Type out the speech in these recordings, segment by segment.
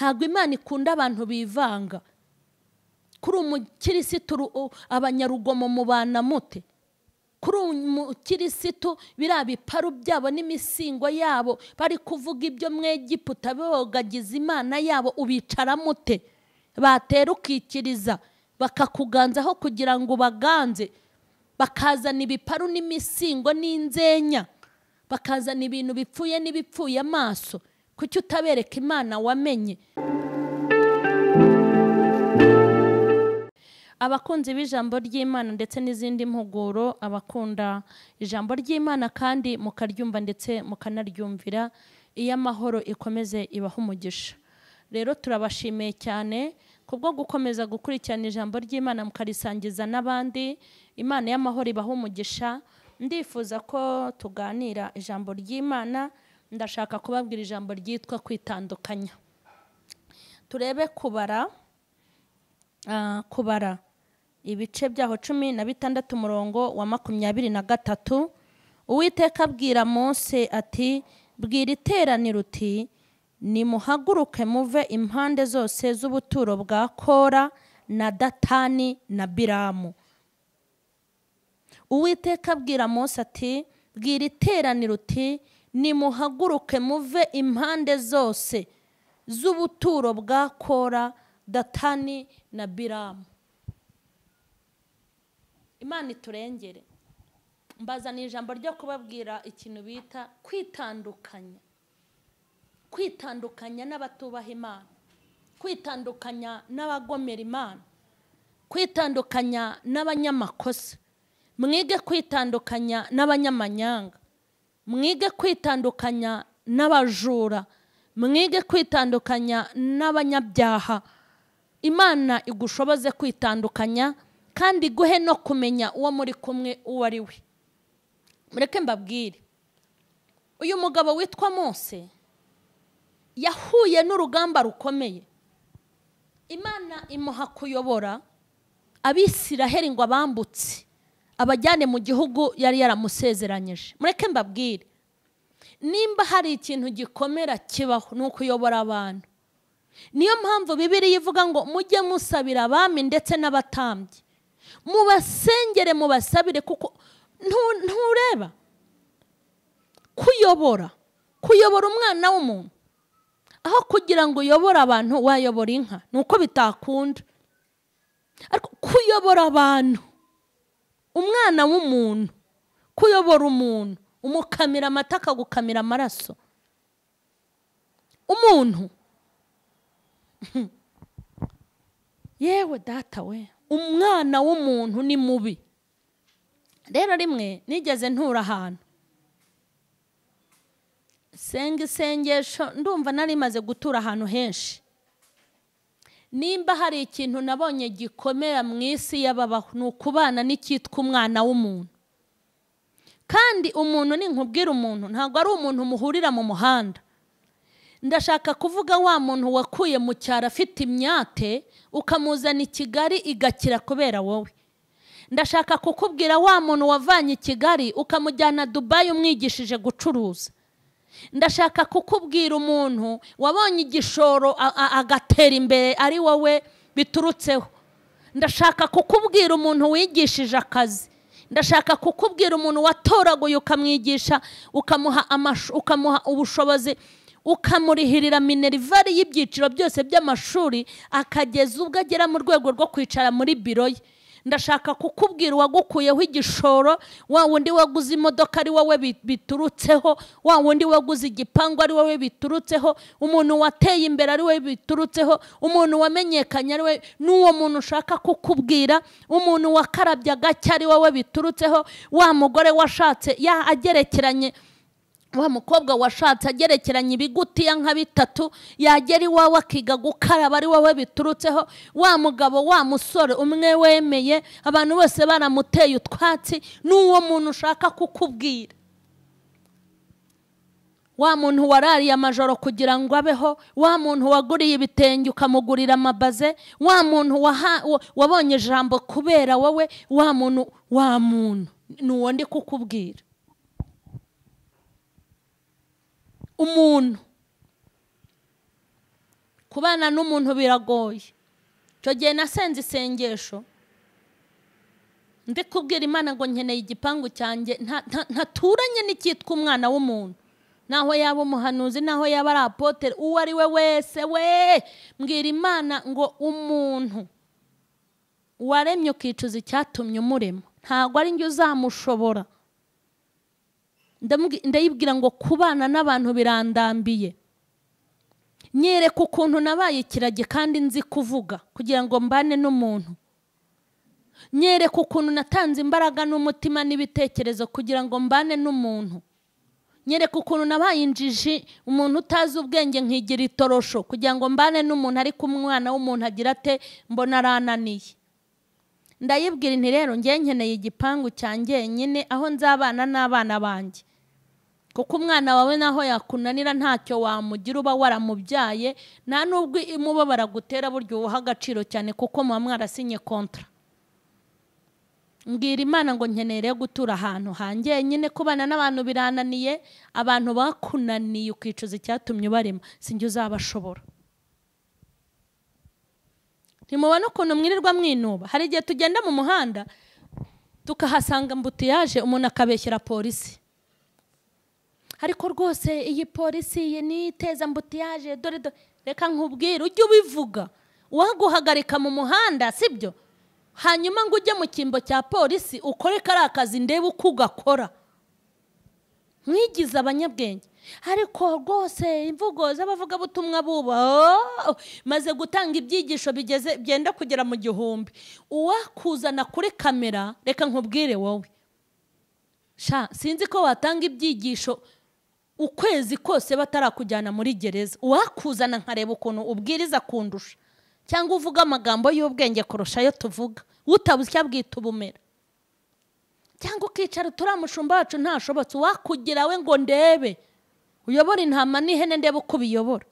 Ntabwo Imana ikunda abantu bivanga. Kuri umukirisitu abanyarugomo mubana mute? Kuri umukirisitu biriya biparu byabo n'imisingo yabo bari kuvuga ibyo mwegiputa bogagiza Imana yabo, ubicara mute? Batera ukikiriza bakakuganzaho kugira ngo baganze, bakazana ibiparu n'imisingo n'inzenya, bakazana ibintu bipfuye n'ibipfuye amaso. Kuki utabereka Imana wamenye? Abakunzi b'ijambo ry'Imana ndetse n'izindi mpuguro, abakunda ijambo ry'Imana kandi mukaryumva ndetse mukanaryumvira, iyo amahoro ikomeze ibaha umugisha. Rero turabashimiye cyane kubwo gukomeza gukurikirana ijambo ry'Imana mukarisangiza n'abandi. Imana y'amahoro ibaha umugisha. Ndifuza ko tuganira ijambo ry'Imana. Ndashaka kubabwira ijambo ryitwa kwitandukanya. Turebe kubara kubara ibice byaho 16 umurongo wa 23. Uwiteka abwira Mose ati: bwira iteraniro uti nimuhaguruke muve impande zose z'ubuturo bwa Kora na Datani na Biramu. Uwiteka abwira Mose ati: bwira iteraniro uti nimuhaguruke muve impande zose z'ubuturo bwa Kora, Datani na Biramu. Imana iturengere. Mbazaniye ijambo ryo kubabwira ikintu bita kwitandukanya. Kwitandukanya n'abatubaha Imana, kwitandukanya n'abagomera Imana, kwitandukanya n'abanyamakosa. Mwige kwitandukanya n'abanyamanyanga, mwige kwitandukanya n'abajura, mwige kwitandukanya n'abanyabyaha. Imana igushoboze kwitandukanya kandi iguhe no kumenya uwo muri kumwe uwo ari we. Mureke mbabwire, uyu mugabo witwa Mose yahuye n'urugamba rukomeye. Imana imuha kuyobora Abisiraheli ngo abambutse abajyane mu gihugu yari yaramusezeranyije. Mureke mbabwire, nimba hari ikintu gikomera kibaho ni ukuyobora abantu. Niyo mpamvu Bibiliya ivuga ngo mujye musabira abami ndetse n'abatambyi, mubasengere mubasabire, kuko ntureba kuyobora umwana w'umuntu. Aho kugira ngo uyobore abantu wayobora inka, nuko bitakunda. Ariko kuyobora abantu, umwana w'umuntu, kuyobora umuntu umukamira amata akagukamira amaraso. Umuntu yewe data we, umwana w'umuntu ni mubi. Rero rimwe nigeze ntura ahantu senga isengesho, ndumva nari maze gutura ahantu henshi. Nimba hari ikintu nabonye gikomera mu isi y'ababaho ni ukubana n'icyitwa umwana w'umuntu. Kandi umuntu ni nkubwira umuntu ntabwo ari umuntu muhurira mu muhanda. Ndashaka kuvuga wa muntu wakuye mu cyaro afite imyate ukamuzana i Kigali igakira kubera wowe. Ndashaka kukubwira wa muntu wavanye i Kigali ukamujyana Dubai umwigishije gucuruza. Ndashaka kukubwira umuntu wabonye igishoro agatera imbere ari wowe biturutseho. Ndashaka kukubwira umuntu wigishije akazi. Ndashaka kukubwira umuntu watoraguye ukamwigisha, ukamuha ubushobozi, ukamurihirira minervari y'ibyiciro byose by'amashuri akageza ubwo agera mu rwego rwo kwicara muri biro ye. Ndashaka kukubwira uwagukuyeho igishoro, wa wundi waguze imodoka ari wowe biturutseho, wa wundi waguze igipangu ari wowe biturutseho, umuntu wateye imbere ari wowe biturutseho, umuntu wamenyekanye ari wowe. N'uwo muntu ushaka kukubwira, umuntu wakarabye agacya ari wowe biturutseho, wa mugore washatse ya agerekeranye, wa mukobwa washatse agerekeranye ibigutiya nka bitatu, yagera iwawe akiga gukaraba ari wowe biturutseho, wa mugabo wa musore umwe wemeye abantu bose baramuteye utwatsi. N'uwo muntu ushaka kukubwira, wa muntu warariye amajoro kugira ngo abeho, wa muntu waguriye ibitenge ukamugurira amabaze, wa muntu wabonye ijambo kubera wowe, wa muntu n'uwo ndi kukubwira. Umuntu Kubana n'umuntu biragoye. Icyo gihe nasenze isengesho ndi kubwira Imana ngo nkeneye igipangu cyanjye ntaturanye n'icyitwa umwana w'umuntu, naho yaba umuhanuzi, naho yaba ari apotere, uwo ari we wese we. Mbwira Imana ngo umuntu waremye ukicuza icyatumye umurema ntabwo ari njye uzamushobora. Ndayibwira ngo kubana n'abantu birandambiye, nyereka ukuntu nabaye ikiragi kandi nzi kuvuga kugira ngo mbane n'umuntu, nyereka ukuntu natanze imbaraga n'umutima n'ibitekerezo kugira ngo mbane n'umuntu, nyereka ukuntu nabaye injiji, umuntu utazi ubwenge nkigira itorosho kugira ngo mbane n'umuntu, ariko umwana w'umuntu agira ate mbona arananiye. Ndayibwira nti rero ngiye nkeneye igipangu cyanjye nyine aho nzabana n'abana banjye, kuko umwana wawe naho yakunanira ntacyo wamugira uba waramubyaye, nta nubwo imubabara gutera buryo uha agaciro cyane kuko muba mwarasinye kontra. Mbwira Imana ngo nkeneye gutura ahantu hanjye nyine, kubana n'abantu birananiye, abantu bakunaniye ukicuza icyatumye ubarema sinjye uzabashobora. Ntimubona ukuntu mwirirwa mwinuba? Hari igihe tugenda mu muhanda tukahasanga mbutiyaje, umuntu akabeshyera polisi, ariko rwose iyi polisi iyi ni iteza mbutiyaje, dore dore. Reka nkubwire, ujye ubivuga uwaguhagarika mu muhanda sibyo, hanyuma ngo ujye mu cyimbo cya polisi ukore kariya kazi ndebe uko ugakora. Mwigize abanyabwenge, ariko rwose imvugo z'abavugabutumwa buba maze gutanga ibyigisho bigeze byenda kugera mu 1000. Uwakuzana kuri kamera, reka nkubwire wowe sha, sinzi ko watanga ibyigisho ukwezi kose batarakujyana muri gereza. Uwakuzana nkareba ukuntu ubwiriza kundusha cyangwa uvuga amagambo y'ubwenge kurusha ayo tuvuga, utabushya bwita ubumera, cyangwa ukicara turamushumba wacu ntashobotse, uwakugira we ngo ndebe uyobora intama n'ihene ndebe uko ubiyobora.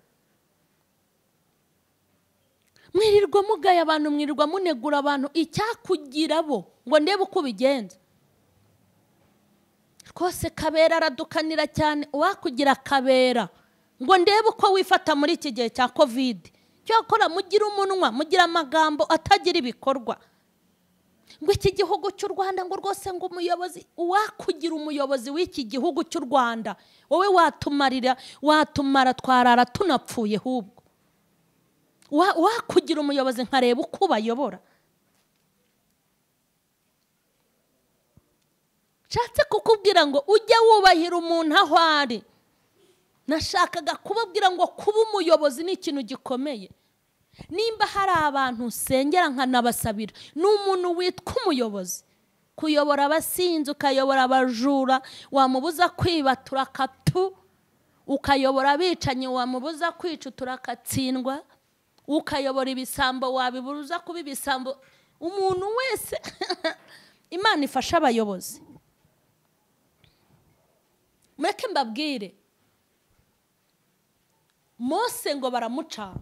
Mwirirwa mugaya abantu, mwirirwa munegura abantu, icyakugira bo ngo ndebe uko ubigenza. Rwose Kabera aradukanira cyane, uwakugira Kabera ngo ndebe uko wifata muri iki gihe cya Covid. Cyakora mugira umunwa, mugira amagambo atagira ibikorwa. Ngo iki gihugu cy'u Rwanda ngo rwose ngo umuyobozi, uwakugira umuyobozi w'iki gihugu cy'u Rwanda wowe watumarira, watumara twarara tunapfuye hubwo. Uwakugira umuyobozi nkareba uko bayobora. Nshatse kukubwira ngo ujye wubahira umuntu aho ari. Nashakaga kubabwira ngo kuba umuyobozi ni ikintu gikomeye. Nimba hari abantu nsengera nkanabasabira, ni umuntu witwa umuyobozi. Kuyobora abasinzi, ukayobora abajura, wamubuza kwiba turakatu, ukayobora abicanyi wamubuza kwica turakatsindwa, ukayobora ibisambo wabibuza kuba ibisambo. Umuntu wese Imana ifasha abayobozi. Mureke mbabwire, Mose ngo baramucanga.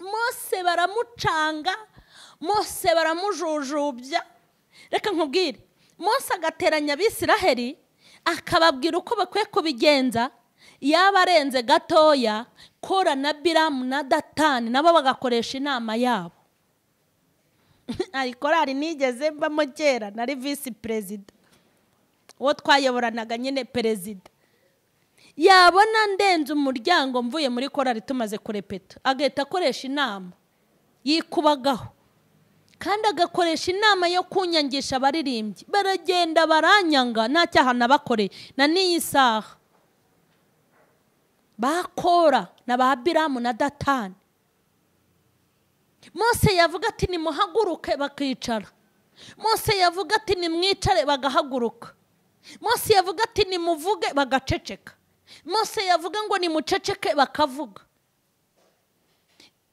Mose baramucanga, Mose baramujujubya. Reka nkubwire, Mose agateranya Abisiraheli akababwira uko bakwiye kubigenza, yaba arenze gatoya Kora na Biramu na Datani nabo bagakoresha inama yabo. Ariko korari nigeze mbamo kera, nari visi perezida, uwo twayoboranaga nyine perezida, yabona ndenze umuryango mvuye muri korari tumaze kurepeta, agahita akoresha inama yikubagaho, kandi agakoresha inama yo kunyangisha abaririmbyi. Baragenda baranyanga nta cyaha nabakoreye na n'iyi saha. Bakora na ba Biramu na Datani. Mose yavuga ati nimuhaguruke, bakicara. Mose yavuga ati nimwicare, bagahaguruka. Mose yavuga ati nimuvuge, bagaceceka. Mose yavuga ngo nimuceceke, bakavuga.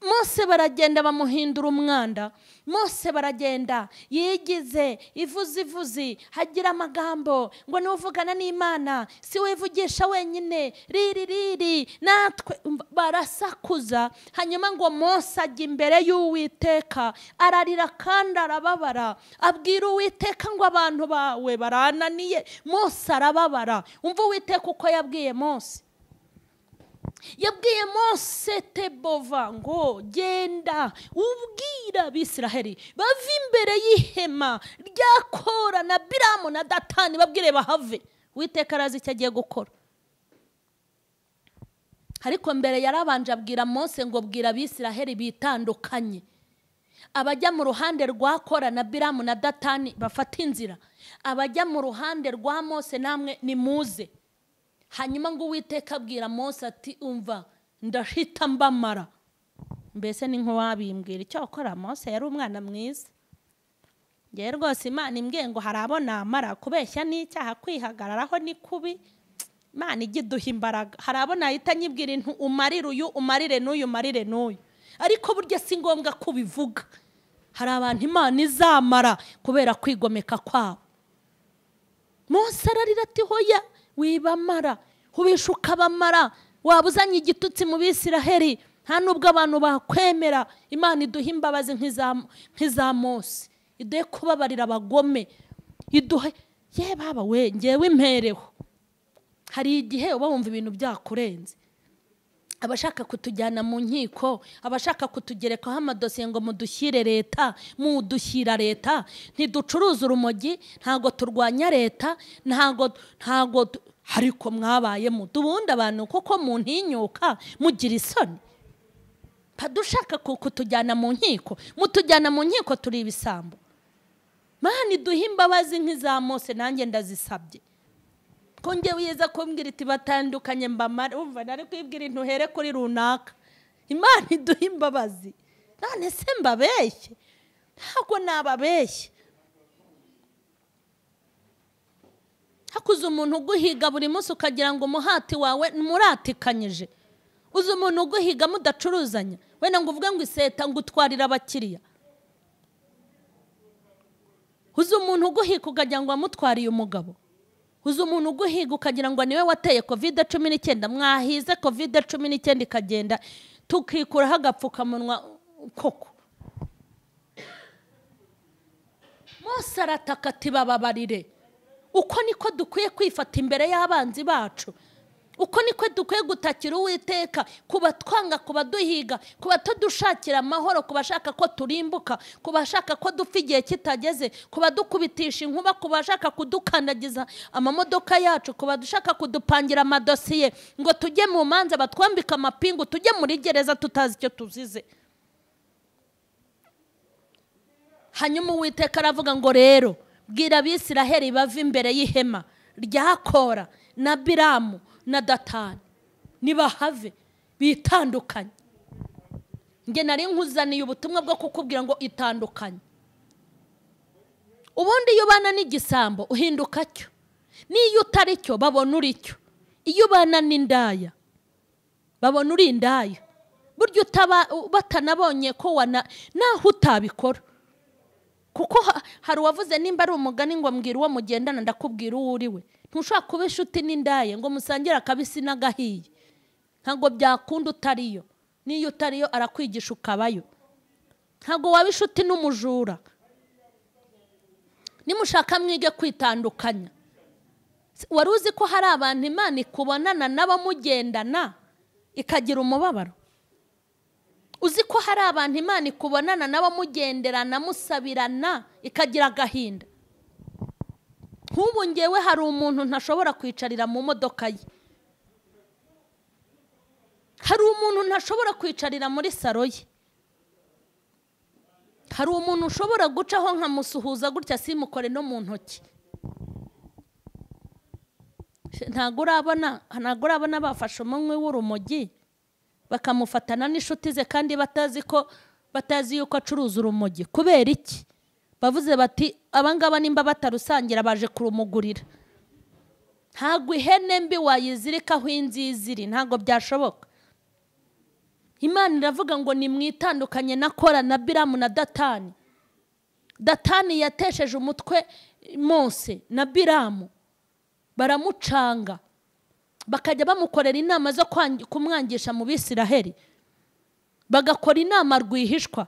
Mose baragenda bamuhindura umwanda. Mose baragenda yigize ivuzi ivuzi, hagira amagambo ngo niwuvugana n'Imana si wivugisha wenyine, riri riri natwe. Barasakuza. Hanyuma ngo Mose ajya imbere y'Uwiteka ararira kandi arababara, abwira Uwiteka ngo abantu bawe barananiye. Mose arababara. Umva Uwiteka uko yabwiye Mose. Yabwiye Mose Tebova ngo genda ubwira Abisiraheli bave imbere y'ihema rya Kora na Biramu na Datani, babwire bahave. Uwiteka arazi icyo agiye gukora. Ariko mbere yarabanje abwira Mose ngo bwira Abisiraheli bitandukanye, abajya mu ruhande rwa Kora na Biramu na Datani bafata inzira, abajya mu ruhande rwa Mose namwe nimuze. Hanyuma ngo Uwiteka abwira Mose ati umva ndahita mbamara. Mbese ni nk'uwabimbwira icyo akora. Mose yari umwana mwiza. Ngewe rwose Imana imbwiye ngo hari abo namara, kubeshya n'icyaha, kwihagararaho ni kubi. Imana ijya iduha imbaraga. Hari abo nahita nyibwira intu umarire uyu, umarire n'uyu, umarire n'uyu. Ariko burya si ngombwa kubivuga. Hari abantu Imana izamara kubera kwigomeka kwabo. Mose ararira ati hoya wibamara, ubisha ukabamara, waba uzanye igitutsi mu Bisiraheli, nta nubwo abantu bakwemera. Imana iduha imbabazi nk'iza Mose, iduhe kubabarira abagome, iduhe ye baba we ngewe impereho. Hari igihe uba wumva ibintu byakurenze, abashaka kutujyana mu nkiko, abashaka kutugerekaho amadosiye ngo mudushyire leta, mudushyira leta, ntiducuruza urumogi, ntago turwanya leta, ntago ariko mwabaye mudubundi abantu koko muntinyuka mugira isoni. Padushaka kutujyana mu nkiko, mutujyana mu nkiko turi ibisambo. Mana iduhe imbabazi nk'iza Mose, nanjye ndazisabye. Ko ngewe yeza kumbwira iti batandukanye mbamara, umva nari kwibwira intuhere kuri runaka. Imana iduhe imbabazi. None se mbabeshye? Ntabwo nababeshye. Hakuze umuntu uguhiga buri munsi ukagira ngo umuhati wawe muratikanyije. Uzi umuntu uguhiga mudacuruzanya, wenda ngo uvuge ngo iseta ngo utwarira abakiriya. Uzi umuntu uguhiga ukagira ngo amutwariye umugabo. Uzi umuntu uguhiga ukagira ngo niwe wateye COVID-19, mwahize COVID-19 ikagenda tukikuraho agapfukamunwa koko. Mose arataka ati bababarire. Uko niko dukwiye kwifata imbere y'abanzi bacu. Uko niko dukwiye gutakira Uwiteka, kubatwanga, kubaduhiga, kubatadushakira amahoro, kubashaka ko turimbuka, kubashaka ko dupfa igihe kitageze, kubadukubitisha inkuba, kubashaka kudukandagiza amamodoka yacu, kubadushaka kudupangira amadosiye ngo tujye mu manza batwambika amapingu, tujye muri gereza tutazi icyo tuzize. Hanyuma Uwiteka aravuga ngo rero bwira Abisiraheli bave imbere y'ihema rya Kora na Biramu na Datani, nibahave bitandukanye. Nge nari nkuzaniye ubutumwa bwo kukubwira ngo itandukanye. Ubundi iyo ubana n'igisambo uhinduka cyo, n'iyo utari cyo babona uri cyo. Iyo ubana n'indaya babona uri indaya. Burya batanabonye ko naho utabikora. Kuko hari uwavuze nimba ari umugani ngo mbwira uwo mugendana ndakubwira uwo uri we. Ntushobora kuba inshuti n'indaya ngo musangire akabisi n'agahiye. Ntabwo byakunda utariyo. N'iyo utariyo arakwigisha ukabayo. Ntabwo waba inshuti n'umujura. Nimushaka mwige kwitandukanya. Wari uzi ko hari abantu Imana ikubonana nabo mugendana ikagira umubabaro? Uzi ko hari abantu Imana ikubonana nabo mugenderana musabirana ikagira agahinda? Nk'ubu ngewe hari umuntu ntashobora kwicarira mu modoka ye. Hari umuntu ntashobora kwicarira muri saro ye. Hari umuntu ushobora gucaho nkamusuhuza gutya simukore no mu ntoki. Ntabwo urabona bafashe umunywi w'urumogi bakamufatana n'inshuti ze kandi batazi yuko acuruza urumogi. Kubera iki? Bavuze bati abangaba nimba batarusangira baje kurumugurira. Ntabwo ihene mbi wayizirikaho inziziri, ntabwo byashoboka. Imana iravuga ngo nimwitandukanye na Kora na Biramu na Datani. Datani yatesheje umutwe Mose na Biramu, baramucanga, bakajya bamukorera inama zo kumwangisha mu Bisiraheli, bagakora inama rwihishwa.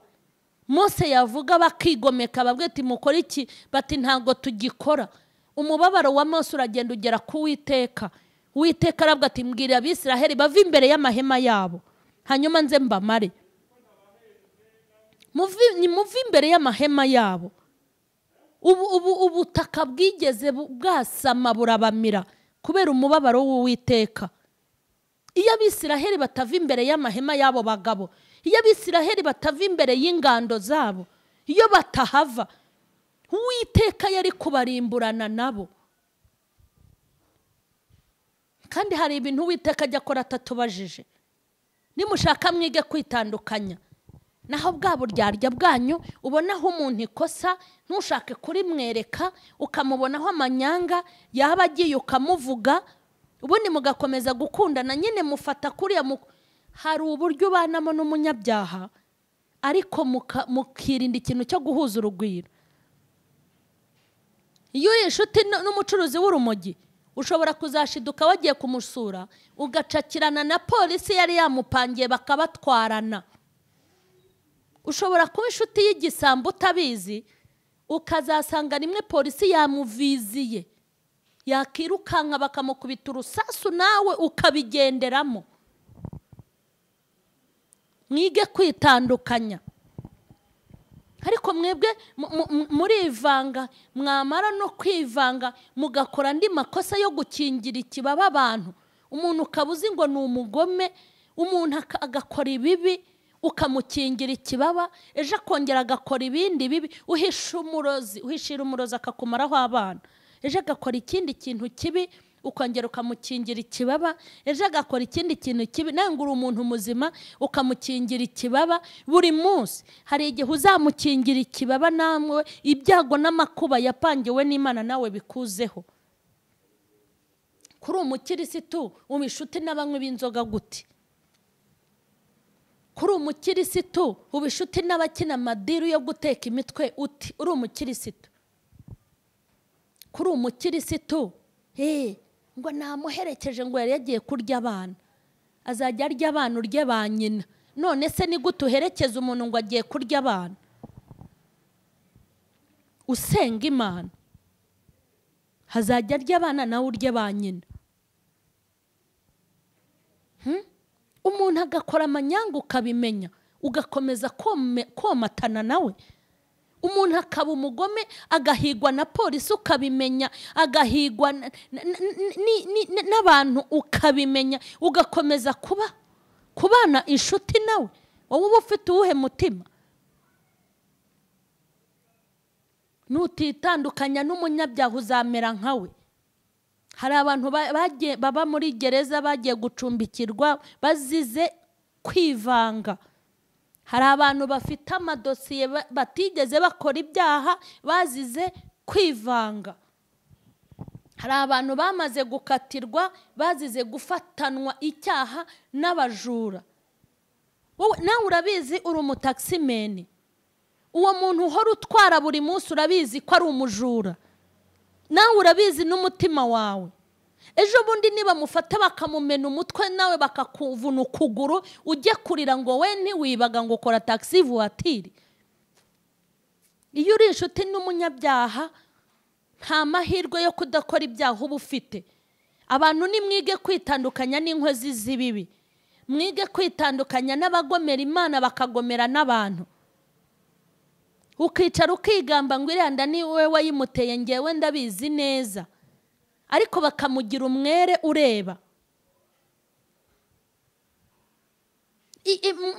Mose yavuga bakigomeka, babwira ati mukora iki? Bati ntabwo tugikora. Umubabaro wa Mose uragenda ugera ku Uwiteka. Uwiteka aravuga ati mbwira Abisiraheli bave imbere y'amahema yabo, hanyuma nze mbamare. Muve imbere y'amahema yabo. Ubu ubutaka bwigeze bwasama burabamira kubera umubabaro w'Uwiteka. Iyo Abisiraheli batava imbere y'amahema yabo bagabo, iyo Abisiraheli batava imbere y'ingando zabo, iyo batahava, Uwiteka yari kubarimburana nabo. Kandi hari ibintu Uwiteka ajya akora atatubajije. Nimushaka mwige kwitandukanya. Naho bwa buryarya bwanyu, ubonaho umuntu ikosa ntushake kurimwereka, ukamubonaho amanyanga, yaba agiye ukamuvuga, ubundi mugakomeza gukundana nyine mufata kuriya. Hari uburyo ubanamo n'umunyabyaha ariko mukirinda ikintu cyo guhuza urugwiro. Iyo uri inshuti n'umucuruzi w'urumogi, ushobora kuzashiduka wagiye kumusura, ugacakirana na polisi yari yamupangiye bakabatwarana. Ushobora kuba inshuti y'igisambo utabizi, ukazasanga rimwe polisi yamuviziye, yakirukanka bakamukubita urusasu nawe ukabigenderamo. Mwige kwitandukanya. Ariko mwebwe murivanga, mwamara no kwivanga mugakora andi makosa yo gukingira ikibaba abantu. Umuntu ukabuzi ngo ni umugome, umuntu agakora ibibi ukamukingira ikibaba, ejo akongera agakora ibindi bibi, uhisha umurozi, uhishira umurozi akakumaraho abana, ejo agakora ikindi kintu kibi ukongera ukamukingira ikibaba, ejo agakora ikindi kintu kibi, nawe ngo uri umuntu muzima ukamukingira ikibaba. Buri munsi hari igihe uzamukingira ikibaba, namwe ibyago n'amakuba yapangiwe n'Imana nawe bikuzeho. Kuri umukirisitu uba inshuti n'abanywi b'inzoga gute? Kuri umukirisitu uba inshuti n'abakina amadiru yo guteka imitwe uti uri umukirisitu? Kuri umukirisitu ngo namuherekeje ngo yari yagiye kurya abana, azajya arya abana urye ba nyina. None se ni gute uherekeza umuntu ngo agiye kurya abana? Usenga Imana, hazajya arya abana nawe urye ba nyina. Umuntu agakora amanyanga ukabimenya, ugakomeza komatana nawe. Umuntu akaba umugome agahigwa na polisi ukabimenya, agahigwa n'abantu ukabimenya, ugakomeza kubana inshuti nawe. Wowe uba ufite uwuhe mutima? Nutitandukanya n'umunyabyaha uzamera nkawe. Hari abantu baba muri gereza bagiye gucumbikirwa bazize kwivanga. Hari abantu bafite amadosiye batigeze bakora ibyaha bazize kwivanga. Hari abantu bamaze gukatirwa bazize gufatanwa icyaha n'abajura. Wowe nawe urabizi uri umutaximeni. Uwo muntu uhora utwara buri munsi urabizi ko ari umujura. Nawe urabizi n'umutima wawe. Ejo bundi niba mufata bakamumena umutwe nawe bakakuvuna ukuguru, ujye kurira ngo we ntiwibaga ngo ukora taxi voiture. Iyo uri inshuti n'umunyabyaha nta mahirwe yo kudakora ibyaha uba ufite. Abantu nimwige kwitandukanya n'inkozi z'ibibi, mwige kwitandukanya n'abagomera Imana bakagomera n'abantu. Ukicara ukigamba ngo iriya nda ni wowe wayimuteye, ngewe ndabizi neza, ariko bakamugira umwere ureba.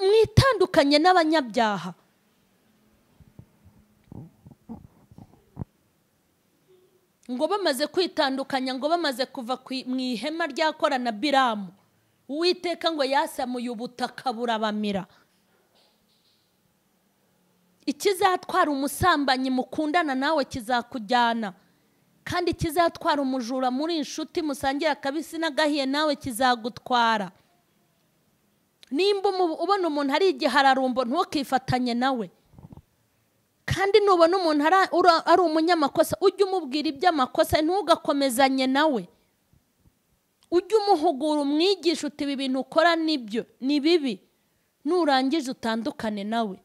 Mwitandukanye n'abanyabyaha. Ngo bamaze kwitandukanya, ngo bamaze kuva mu ihema rya Kora na Biramu, Uwiteka ngo yasamuye ubutaka burabamira. Ikizatwara umusambanyi mukundana nawe kizakujyana, kandi kizatwara umujura muri inshuti musangira akabisi n'agahiye nawe kizagutwara. Nimba ubona umuntu ari igihararumbo ntukifatanye nawe. Kandi nubona umuntu ari umunyamakosa ujye umubwira iby'amakosa, ntugakomezanye nawe. Ujye umuhugura umwigisha uti ibi bintu ukora nibyo ni bibi, nurangije utandukane nawe.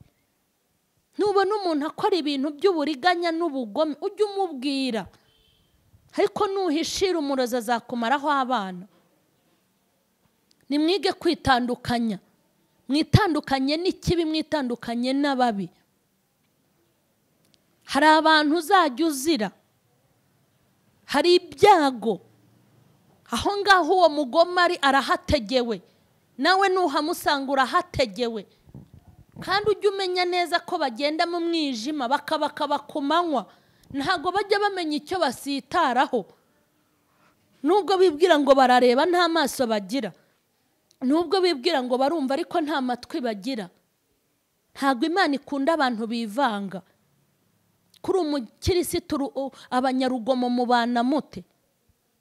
Nubona umuntu akora ibintu by'uburiganya n'ubugome ujye umubwira, ariko nuhishira umurozi azakumaraho abana. Nimwige kwitandukanya, mwitandukanye n'ikibi, mwitandukanye n'ababi. Hari abantu uzajya uzira, hari ibyago aho ngaho uwo mugoma ari arahategewe, nawe nuhamusanga urahategewe. Kandi ujye umenya neza ko bagenda mu mwijima bakabakaba ku manywa, ntabwo bajya bamenya icyo basitaraho. Nubwo bibwira ngo barareba nta maso bagira, nubwo bibwira ngo barumva ariko nta matwi bagira. Ntabwo Imana ikunda abantu bivanga. Kuri umukirisitu abanyarugomo mubana mute?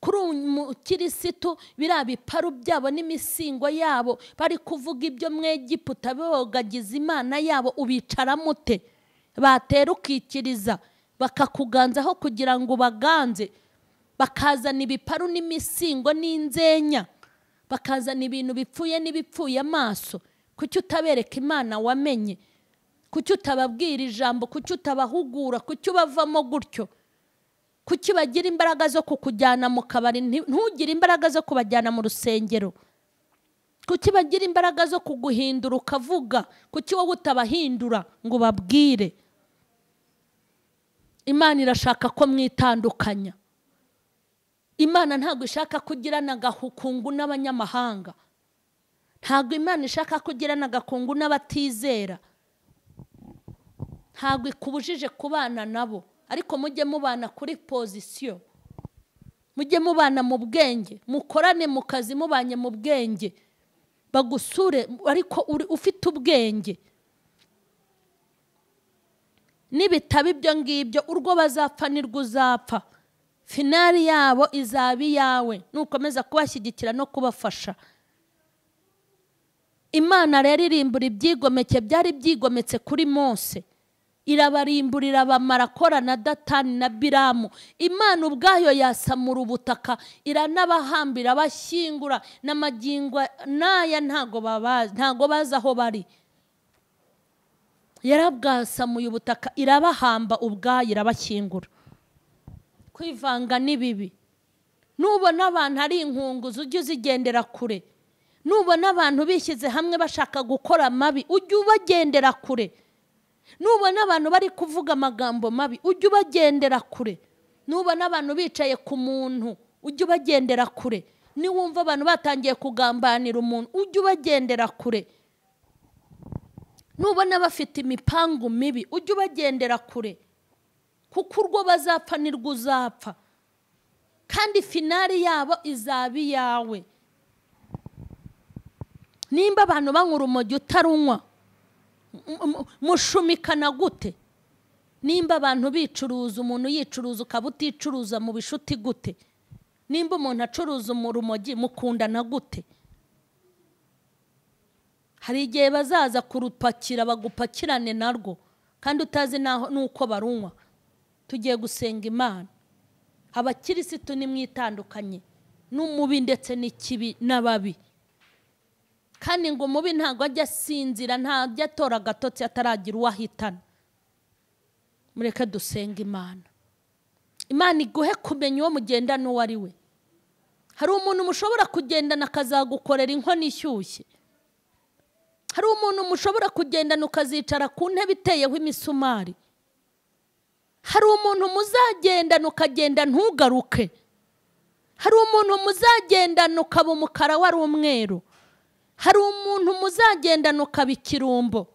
Kuri umukirisitu biriya biparu byabo n'imisingo yabo bari kuvuga ibyo mwegiputa bogagiza Imana yabo, ubicara mute? Batera ukikiriza bakakuganzaho kugira ngo baganze, bakazana ibiparu n'imisingo n'inzenya, bakazana ibintu bipfuye n'ibipfuye amaso. Kuki utabereka Imana wamenye? Kuki utababwira ijambo? Kuki utabahugura? Kuki ubavamo gutyo? Kuki bagira imbaraga zo kukujyana mu kabari ntugire imbaraga zo kubajyana mu rusengero? Kuki bagira imbaraga zo kuguhindura ukavuga? Kuki wowe utabahindura ngo ubabwire? Imana irashaka ko mwitandukanya. Imana ntabwo ishaka kugirana agakungu n'abanyamahanga. Ntabwo Imana ishaka kugirana agakungu n'abatizera. Ntabwo ikubujije kubana nabo, ariko mujye mubana kuri pozisiyo, mujye mubana mu bwenge, mukorane mu kazi mubanye mu bwenge, bagusure ariko ufite ubwenge. Nibitaba ibyo ngibyo, urwo bazapfa nirwo uzapfa. Finali yabo izaba iyawe nukomeza kubashyigikira no kubafasha. Imana rero irimbura ibyigomeke byari byigometse kuri Mose, irabarimburira irabamara, Kora na Datani na Biramu. Imana ubwayo yasamura ubutaka iranabahambira bashyingura n'amagingo n'aya ntago babazi, ntago bazi aho bari. Yarabwasamuye ubutaka irabahamba ubwayo irabashyingura. Kwivanga ni bibi. Nubona abantu ari inkunguzi ujye uzigendera kure. Nubona abantu bishyize hamwe bashaka gukora mabi ujye ubagendera kure. Nubona abantu bari kuvuga amagambo mabi ujye ubagendera kure. Nubona abantu bicaye ku muntu ujye ubagendera kure. Niwumva abantu batangiye kugambanira umuntu ujye ubagendera kure. Nubona bafite imipangu mibi ujye ubagendera kure, kuko urwo bazapfa nirwo uzapfa, kandi finali yabo izaba iyawe. Nimba abantu banywa urumogi utarunywa, mushumikana gute? Nimba abantu bicuruza, umuntu yicuruza ukaba uticuruza mu bishuti gute? Nimba umuntu acuruza urumogi mukundana gute? Hari igihe bazaza kurupakira bagupakirane narwo kandi utazi naho nuko barunywa. Tugiye gusenga Imana. Abakirisitu nimwitandukanye n'umubi ndetse n'ikibi n'ababi. Kandi ngo umubi ntago ajya asinzira, ntajya atora agatotsi ataragira uwahitana. Mureke dusenga Imana. Imana iguhe kumenya uwo mugendana uwo ari we. Hari umuntu mushobora kugendana akazagukorera inkono ishyushye. Hari umuntu mushobora kugendana ukazicara ku ntebe iteyeho imisumari. Hari umuntu muzagendana ukagenda ntugaruke. Hari umuntu muzagendana ukaba umukara wari umweru. Hari umuntu muzagendana ukaba ikirumbo.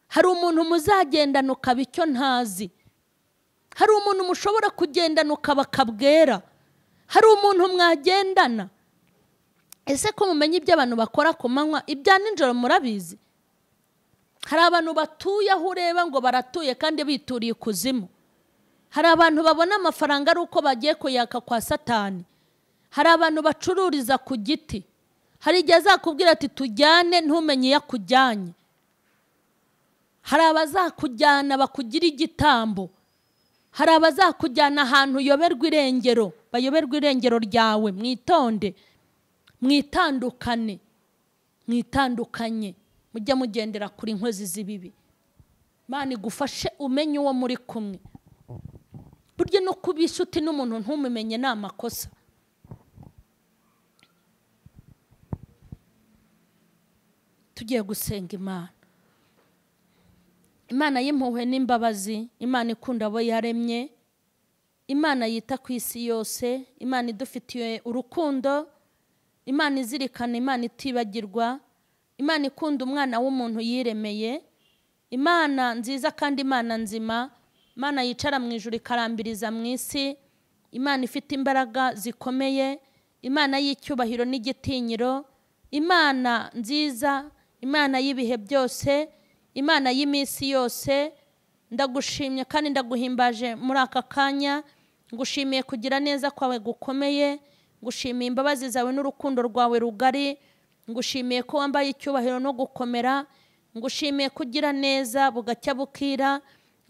Hari umuntu muzagendana ukaba icyo ntazi. Hari umuntu mushobora kugendana ukaba kabwera. Hari umuntu mwagendana. Ese ko mumenye ibyo abantu bakora ku manywa, ibya nijoro murabizi? Hari abantu batuye aho ureba ngo baratuye kandi bituriye ikuzimu. Hari abantu babona amafaranga ari uko bagiye kuyaka kwa Satani. Hari abantu bacururiza ku giti. Hari igihe azakubwira ati tujyane ntumenye iyo akujyanye. Hari abazakujyana bakugira igitambo. Hari abazakujyana ahantu uyoberwa irengero, bayoberwa irengero ryawe. Mwitonde, mwitandukane, mwitandukanye, mujye mugendera kuri inkozi z'ibibi. Imana igufashe umenye uwo muri kumwe. Burya no kuba inshuti n'umuntu ntumumenye ni amakosa. Tugiye gusenga Imana. Imana y'impuhwe n'imbabazi, Imana ikunda abo yaremye, Imana yita ku isi yose, Imana idufitiye urukundo, Imana izirikana, Imana itibagirwa, Imana ikunda umwana w'umuntu yiremeye, Imana nziza kandi Imana nzima, Imana yicara mu ijuru ikarambiriza mu isi, Imana ifite imbaraga zikomeye, Imana y'icyubahiro n'igitinyiro, Imana nziza, Imana y'ibihe byose, Imana y'iminsi yose. Ndagushimye kandi ndaguhimbaje muri aka kanya, ngushimiye kugira neza kwawe gukomeye, ngushimiye imbabazi zawe n'urukundo rwawe rugari, ngushimiye ko wambaye icyubahiro no gukomera, ngushimiye kugira neza bugacya bukira,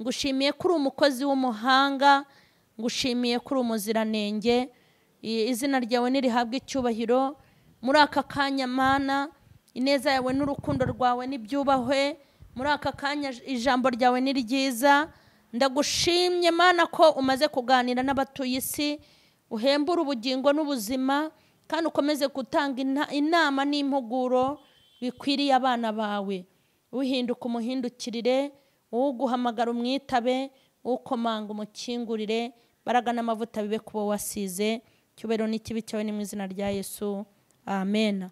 ngushimiye ko uri umukozi w'umuhanga, ngushimiye ko uri umuziranenge. Izina ryawe nirihabwe icyubahiro muri aka kanya. Mana, ineza yawe n'urukundo rwawe nibyubahwe muri aka kanya. Ijambo ryawe ni ryiza. Ndagushimye Mana ko umaze kuganira n'abatuye isi, uhembura ubugingo n'ubuzima, kandi ukomeze gutanga inama n'impuguro bikwiriye abana bawe. Uhinduka umuhindukirire, uguhamagara umwitabe, ukomanga umukingurire. Imbaraga n'amavuta bibe kubo wasize. Icyubahiro n'ikibi cyawe ni mu izina rya Yesu, amen.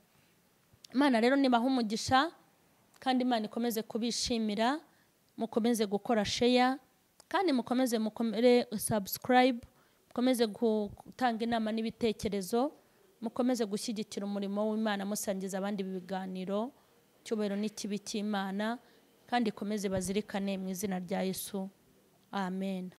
Imana rero nibaha umugisha, kandi Imana ikomeze kubishimira. Mukomeze gukora share, kandi mukomeze mukomere subscribe, mukomeze gutanga inama n'ibitekerezo, mukomeze gushyigikira umurimo w'Imana musangiza abandi ibiganiro. Icyubahiro n'ikibi cy'Imana, kandi ikomeze bazirikane mu izina rya Yesu, amen.